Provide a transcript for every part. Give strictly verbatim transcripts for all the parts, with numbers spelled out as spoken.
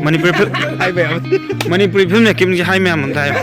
Manipuri feel-, ꯍꯥꯏꯕ ꯌꯥꯕ꯫ Manipuri film ꯃꯦꯀꯤꯡꯒꯤ ꯍꯥꯏ ꯃꯌꯥꯝ ꯑꯝꯇ ꯍꯥꯏꯌꯣ꯫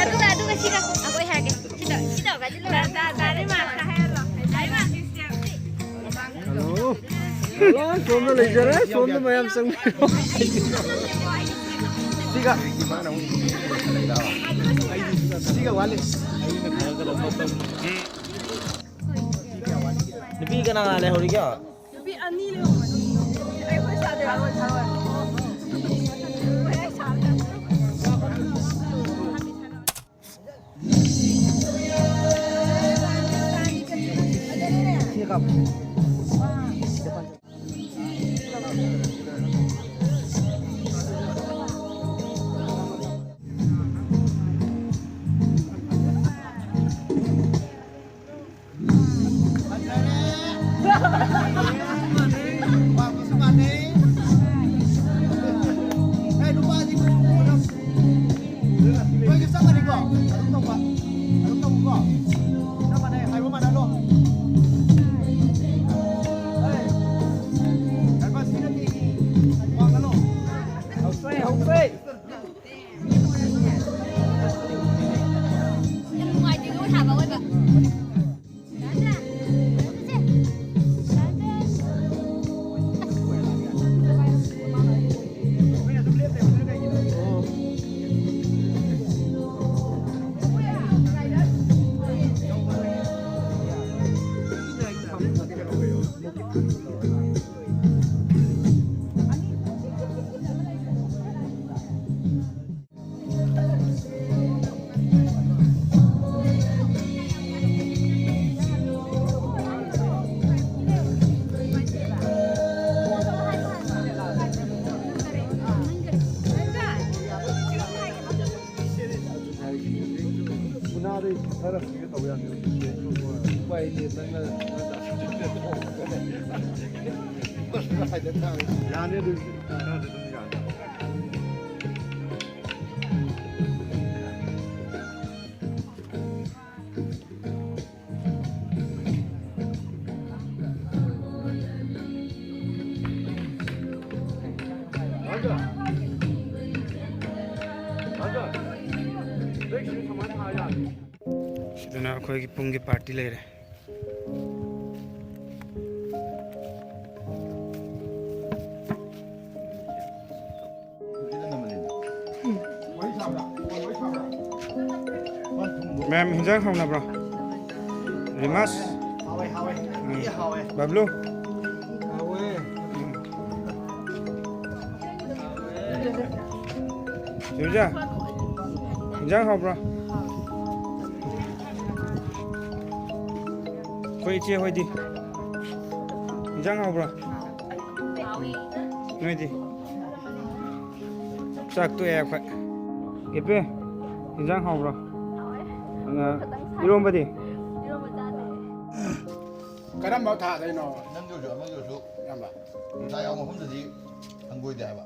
ꯑꯗꯨꯒ, ꯑꯗꯨꯒ ꯁꯤꯒ ꯑꯩꯈꯣꯏ ꯍꯥꯏꯒꯦ꯫ ꯁꯤꯗ, ꯁꯤꯗ ꯍꯥꯏꯖꯤꯜꯂꯨ꯫ ꯗꯥ-, ꯗꯥ-, ꯗꯥ ꯔꯤꯃꯥ ꯈꯔ ꯍꯥꯏꯍꯜꯂꯣ꯫ ꯗꯥ ꯔꯤꯃꯥ꯫ ꯍꯜꯂꯣ꯫ ꯍꯜꯂꯣ, ꯁꯣꯝꯗ ꯂꯩꯖꯔꯦ, ꯁꯣꯝꯗ ꯃꯌꯥꯝ ꯆꯪꯕꯤꯌꯨ꯫ ꯁꯤꯒ, ꯁꯤꯒ ꯋꯥꯠꯂꯤ꯫ ꯅꯨꯄꯤ ꯀꯅꯥ ꯀꯅꯥ ꯂꯩꯍꯧꯔꯤꯒꯦ? ꯅꯨꯄꯤ ꯑꯅꯤ ꯂꯩꯍꯧꯕꯅꯤ꯫ ꯑꯩꯈꯣꯏ ꯁꯥꯗꯣꯏꯔꯣ? ꯈꯔ ꯄꯤꯒꯦ ꯇꯧꯕ ꯌꯥꯅꯤ꯫ ꯎꯄꯥꯏ ꯂꯩꯇꯦ, ꯅꯪꯅ ꯌꯥꯅꯤ ꯑꯗꯨ꯫ ꯁꯤꯗꯅ ꯑꯩꯈꯣꯏꯒꯤ ꯄꯨꯡꯒꯤ ꯄꯥꯔꯇꯤ ꯂꯩꯔꯦ꯫ ꯃꯌꯥꯝ ꯍꯤꯟꯖꯥꯡ ꯍꯥꯎꯅꯕ꯭ꯔꯣ? ꯔꯤꯃꯥꯁ? ꯎꯝ꯫ ꯕꯕ꯭ꯂꯨ? ꯁꯤꯕꯤꯖꯥ, ꯍꯤꯟꯖꯥꯡ ꯍꯥꯎꯕ꯭ꯔꯣ? ꯑꯩꯈꯣꯏ ꯏꯆꯦ ꯍꯣꯏꯗꯤ ꯍꯤꯟꯖꯥꯡ ꯍꯥꯎꯕ꯭ꯔꯣ? ꯅꯣꯏꯗꯤ? ꯆꯥꯛ ꯇꯣꯛꯑꯦ ꯑꯩꯈꯣꯏ꯫ ꯀꯦꯄꯦ, ꯍꯤꯟꯖꯥꯡ ꯍꯥꯎꯕ꯭ꯔꯣ? ꯑ, ꯏꯔꯣꯝꯕꯗꯤ? ꯀꯔꯝꯕ ꯊꯥꯗꯩꯅꯣ? ꯅꯪꯒꯤ ꯑꯣꯏꯔꯁꯨ ꯑꯃꯒꯤ ꯑꯣꯏꯔꯁꯨ ꯏꯌꯥꯝꯕ, ꯅꯨꯡꯁꯥ ꯌꯥꯎꯕ ꯃꯐꯝꯗꯗꯤ ꯍꯪꯒꯣꯏꯗꯦ ꯍꯥꯏꯕ꯫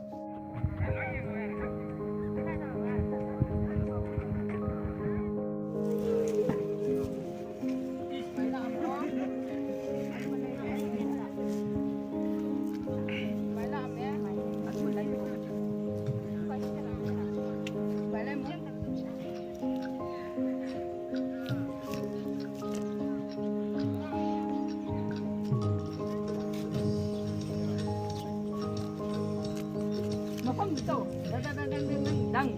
ꯃꯐꯝꯗꯨ ꯇꯧ꯫ ꯗꯪ, ꯗꯪ, ꯗꯪ, ꯗꯪ, ꯗꯪ꯫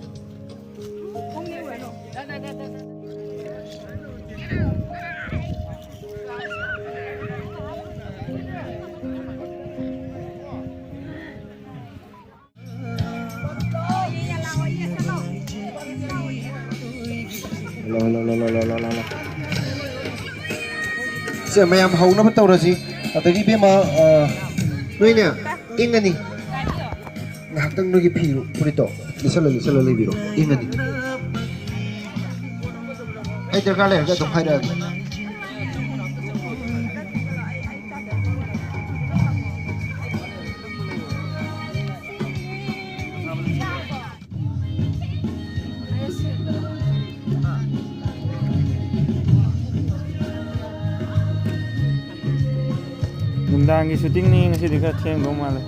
ꯄꯨꯡ ꯅꯤꯛꯎꯔꯅꯨ꯫ ꯗꯪ, ꯗꯪ, ꯗꯪ, ꯗꯪ, ꯗꯪ꯫ Hello, hello, hello, hello, hello, hello, hello. ꯁꯦ, ꯃꯌꯥꯝ ꯍꯧꯅꯕ ꯇꯧꯔꯁꯤ꯫ ꯑꯗꯒꯤ ꯏꯕꯦꯝꯃ, ꯑ, ꯅꯣꯏꯅꯦ, ꯏꯪꯉꯅꯤ꯫ ꯉꯥꯏꯍꯥꯛꯇꯪ ꯅꯣꯏꯒꯤ ꯐꯤ, ꯐꯨꯔꯤꯠꯇꯣ ꯂꯤꯠꯁꯜꯂ, ꯂꯤꯠꯁꯜꯂ ꯂꯩꯕꯤꯔꯣ, ꯏꯪꯉꯅꯤ꯫ ꯗꯔꯀꯥꯔ ꯂꯩꯔꯒ ꯑꯗꯨꯝ ꯍꯥꯏꯔꯛꯑꯒꯦ꯫ ꯅꯨꯡꯗꯥꯡꯒꯤ ꯁꯨꯇꯤꯡꯅꯤ, ꯉꯁꯤꯗꯤ ꯈꯔ ꯊꯦꯡꯗꯧ ꯃꯥꯜꯂꯦ꯫